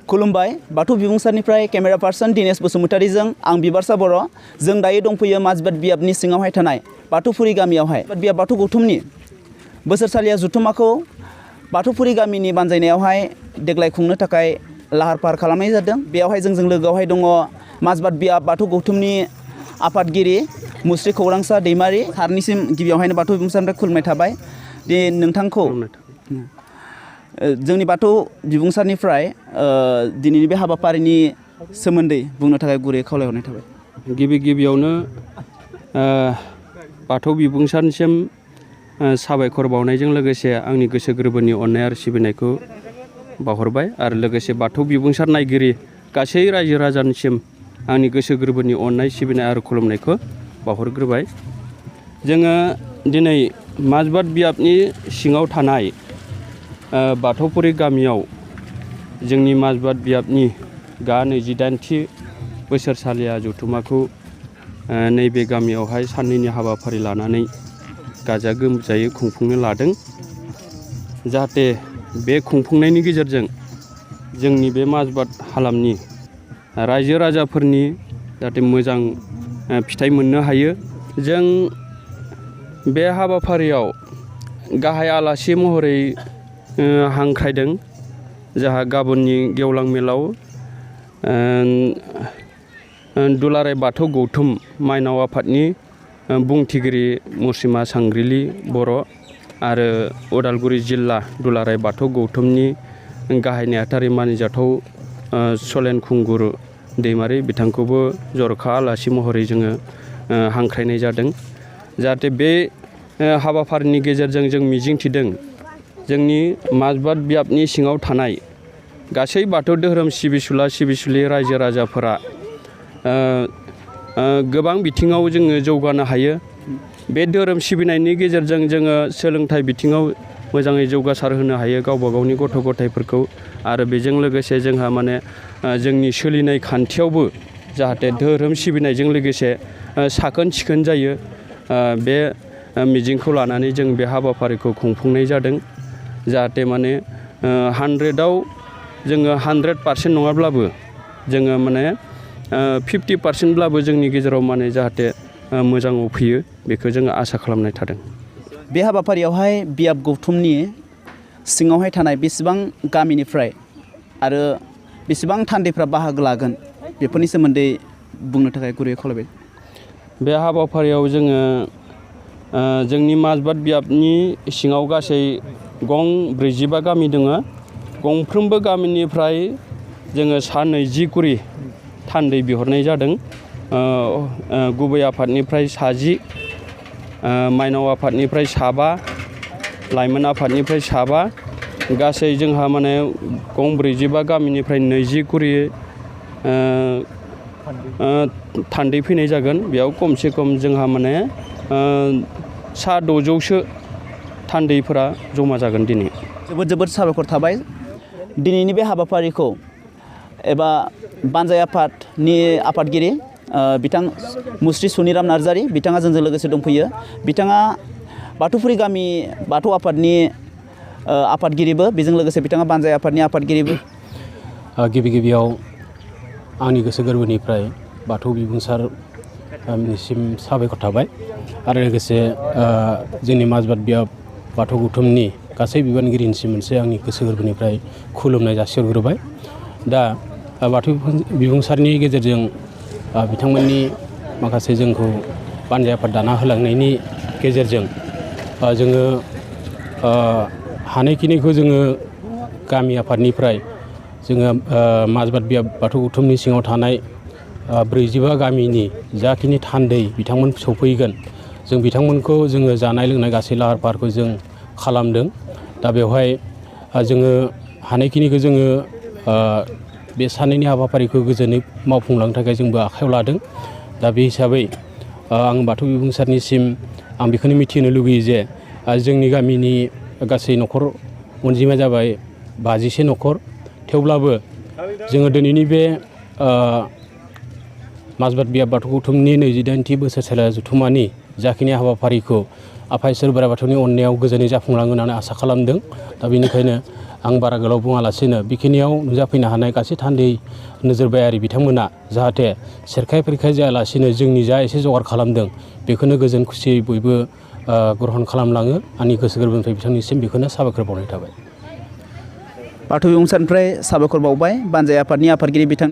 खुलुमबाय बाथौ बिबुंसारनिफ्राय camera person Dinesh बसुमतारीजों आं बिबारसा बर' जों दायो दंफैयो माजबाद बियाबनि सिङावहाय थानाय बाथौफुरि गामियावहाय बियाब बाथौ गौथुमनि बोसोरसालिया जुथुमाखौ बाथौफुरि गामिनि बानजायनायावहाय देग्लाय खुंनो थाखाय लाहार फाहार खालामनाय जादों। बेयावहाय जोंजों लोगोआवहाय दङ माजबाद बियाब बाथौ गौथुमनि आफादगिरि मुस्रि खौरांसा दैमारि सारनिसिम गिबियावहायनो बाथौ बिबुंसारनिफ्राय खुलुमनाय थाबाय दि नोंथांखौ जोंनि बाथौ बिबुंसारनिफ्राय दिनैनि बे हाबाफारिनि सोमोन्दै बुंनो थाखाय गुरै खावलायहरनाय थाबाय। गिबियावनो बाथौ बिबुंसारनिसिम साबायखर बावनायजों लोगोसे आंनि गोसो गोरबोनि अननाय आरो सिबिनायखौ बावहरबाय आरो लोगोसे बाथौ बिबुंसार नायगिरि गासै रायजो राजानिसिम आंनि गोसो गोरबोनि अननाय सिबिनाय आरो खुलुमनायखौ बावहरग्रोबाय। जोङो दिनै माजबाद बियाबनि सिङाव थानाय बाथौफुरि गामियाव जोंनि माजबाद बियाबनि 28थि बोसोरसालिया जथुमाखौ नैबे गामियावहाय साननैनि हाबाफारि लानानै गाजा गोमजायै खुंफुंनो लादों। जाहाथे बे खुंफुंनायनि गेजेरजों जोंनि बे माजबाद हालामनि रायजो राजाफोरनि जाहाथे मोजां फिथाइ मोननो हायो। जों बे हाबाफारियाव गाहाय आलासि महरै हांख्रायदों जाहा गाबोननि गेवलां मेलाव दुलाराय बाथौ गौथुम माइनाव आफादनि बुंथिगिरि मुस्रिमा सांग्रिली बर' आरो उदालगुरि जिल्ला दुलाराय बाथौ गौथुमनि गाहाय नेहाथारि मानिजाथाव सलेन खुंगुर दैमारि बिथांखौबो जर'खा आलासि महरै जोङो हांख्रायनाय जादों। जाहाथे बे हाबाफारिनि गेजेरजों जों मिजिंथिदों जोंनि माजबाद बियाबनि सिङाव थानाय गासै बाथौ धोरोम सिबिसुला सिबिसुलि रायजो राजाफोरा गोबां बिथिङाव जोङो जौगानो हायो। बे धोरोम सिबिनायनि गेजेरजों जोङो सोलोंथाइ बिथिङाव मोजाङै जौगासार होनो हायो गावबा गावनि गथ' गथायफोरखौ आरो बेजों लोगोसे जोंहा माने जोंनि सोलिनाय खान्थियावबो जाहाथे धोरोम सिबिनायजों लोगोसे साखोन सिखोन जायो। बे मिजिंखौ लानानै जों बे हाबाफारिखौ खुंफुंनाय जादों। जाहाथे माने 100आव जोङो 100% नङाब्लाबो जोङो माने 50%ब्लाबो जोंनि गेजेराव माने जाहाथे मोजाङाव फैयो बेखौ जोङो आसा खालामनाय थादों। बे हाबाफारियावहाय बियाब गौथुमनि सिङावहाय थानाय बेसेबां गामिनिफ्राय आरो बेसेबां थान्दैफ्रा बाहागो लागोन बेफोरनि सोमोन्दै बुंनो थाखाय गुरै खावलायबाय। बे हाबाफारियाव जोङो जोंनि माजबाद बियाबनि सिङाव गासै 45 गामि दङ। गंफ्रोमबो गामिनिफ्राय जोङो 20 थान्दै बिहरनाय जादों। गुबै आफादनिफ्राय 10, माइनाव आफादनिफ्राय 5, लाइमोन आफादनिफ्राय 5, गासै जोंहा माने 45 गामिनिफ्राय 20 थान्दै फैनाय जागोन। बेयाव खमसे खम जोंहा माने 600सो थान्दैफोरा जमा जागोन दिनै। जोबोद साबायखर थाबाय। दिनैनि बे हाबाफारिखौ एबा बानजाय आफादनि आफादगिरि बिथां मुस्रि सुनिराम नार्जारी बिथाङा जोंजों लोगोसे दंफैयो। बिथाङा बाथौफुरि गामि बाथौ आफादनि आफादगिरिबो बेजों लोगोसे बिथाङा बानजाय आफादनि आफादगिरिबो। गिबियाव आंनि गोसो गोरबोनिफ्राय बाथौ बिबुंसारनिसिम साबायखर थाबाय आरो लोगोसे जोंनि माजबाद बियाब बाथौ गौथुमनि गासै बिबानगिरिनिसिम मोनसे आंनि गोसो गोरबोनिफ्राय खुलुमनाय जासिहरग्रोबाय। दा बाथौ बिबुंसारनि गेजेरजों बिथांमोननि माखासे जोंखौ बानजाय आफाद दाना होलांनायनि गेजेरजों जोङो हानायखिनिखौ जोङो गामि आफादनिफ्राय जोङो माजबाद बियाब बाथौ गौथुमनि सिङाव थानाय 45 गामिनि जाखिनि थान्दै बिथांमोन सौफैगोन जों बिथांमोनखौ जोङो जानाय लोंनाय गासै लाहार फाहारखौ जों खालामदों। दा बेवहाय जोङो हानायखिनिखौ जोङो बे सानैनि हाबाफारिखौ गोजोनै मावफुंलांनो थाखाय जोंबो आखायाव लादों। दा बे हिसाबै आं बाथौ बिबुंसारनिसिम आं बेखौनो मिथिहोनो लुगैयो जे जोंनि गामिनि गासै न'खर अनजिमाया जाबाय 50 न'खर। थेवब्लाबो जोङो दिनैनि बे माजबाद बियाब बाथौ गौथुमनि 28थि बोसोरसालिया जथुमानि जाखिनि हाबाफारिखौ आफा इसोर बोराइ बाथौनि अननायाव गोजोनै जाफुंलाङो होननानै आसा खालामदों। दा बेनिखायनो आं बारा गोलाव बुङालासिनो बेखिनियाव नुजाफैनो हानाय गासै थान्दै नोजोरबायारि बिथांमोना जाहाथे सेरखाय फेरखाय जायालासिनो जोंनि जा एसे जगार खालामदों बेखौनो गोजोन खुसियै बयबो ग्रहण खालामलाङो। आंनि गोसो गोरबोनिफ्राय बिथांनिसिम बेखौनो साबायखर बावनाय थाबाय। बाथौ बिबुंसारनिफ्राय साबायखर बावबाय बानजाय आफादनि आफादगिरि बिथां